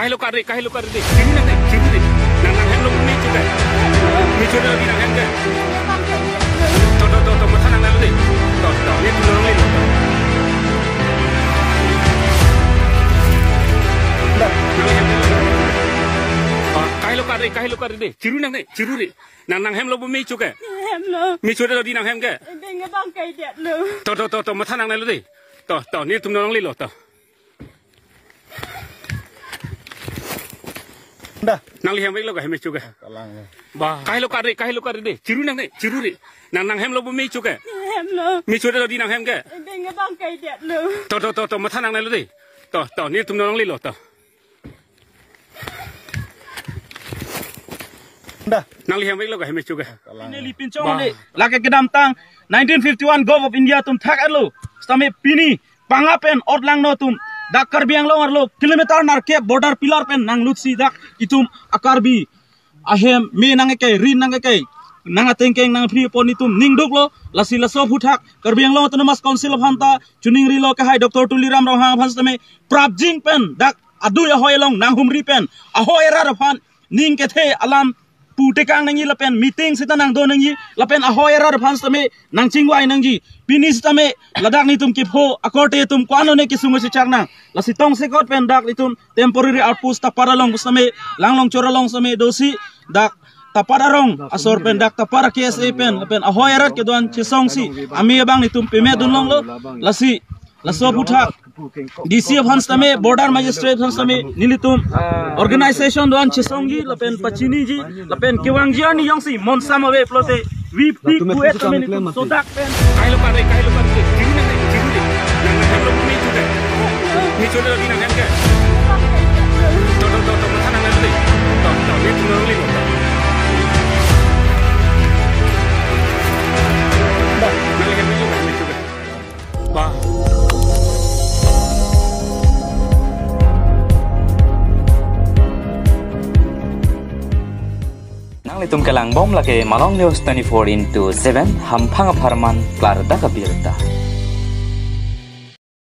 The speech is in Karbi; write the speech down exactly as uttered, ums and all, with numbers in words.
Kahelo kare, kahelo kare de. Chiru nang de, chiru de. Nang nanghemlo bu me choke. Me chode di nanghem ke. To, to, to, to, matha nang nanglo de. To, to, netum nangle. Nanghem. Ah, kahelo kare, kahelo kare de. Chiru nang de, chiru de. Nang nanghemlo bu me choke. Hemlo. Me chode di nanghem ke. Denge bang kai det lo. To, to, to, to, matha nang nanglo de. To, to, netum nanglelo to. Da. Nangli hem veklo ke, hem me choke. Kalang ya. Ba. Kahelo kare, kahelo kare de. Chiru nang de, chiru de. Nang nanghemlo bu me choke. Hemlo. Me chode di nanghem ke. Denge bang kai det lo. To, to, to, to, matha nang nanglo de. To, to, netum nanglelo to. Da. Nangli hem veklo ke, hem me choke. Kalang ya. Neli pinchong ba le. Lake kedamtang nineteen fifty-one Govt. of India atum thak-etlo. Sitame pini panga pen otlangno atum dak Karbi Anglong arlo kilometer nerkep border pillar pen nanglutsi dak itum a-Karbi ahem me nang-ekai, ri nang-ekai, nang atengkeng nangphri apot itum ning duklo. Lasi laso aphuthak Karbi Anglong Autonomous Council aphan ta choningrilo, kehai Doctor Tuliram Ronghang aphan sitame prapjin pen dak adui ahoi along nanghumri pen ahoi arat aphan ning kethe alam pu tekang nangji lapen meeting sita nangdo nangji lapen ahoi arat aphan sitame nangchingvai nangji. Pini sitame ladak netum kepho akorte atum ko-an lone kesung kachechak nang. Lasi tongsekot pen dak netum temporary outpost Tapat along sitame, Langlongchor along sitame dosi dak Tapat arong asor pen dak Tapat a-K S A pen lapen ahoi arat kedo-an chesongsi ame abang netum pemedun longlo. Lasi laso aphuthak D C aphan sitame, border magistrate aphan sitame, nelitum organization do-an chesongji lapen pachiniji lapen kevangji arni jongsi monsam ave pulote, we plead to it sitame nelitum sodak pen. Kahelo kare, kahelo kare de. Chiru nang de, chiru de. Nang nanghemlo bu me choke. Me chode di nanghem ke. To, to, to, to, matha nang nanglo de. To, to, netum nanglelo. Nangli hem veklo ke, hem me choke. Ba. Nanglitum kelangbom lake Malong News twenty-four into seven, hamphang apharman klardak abirta.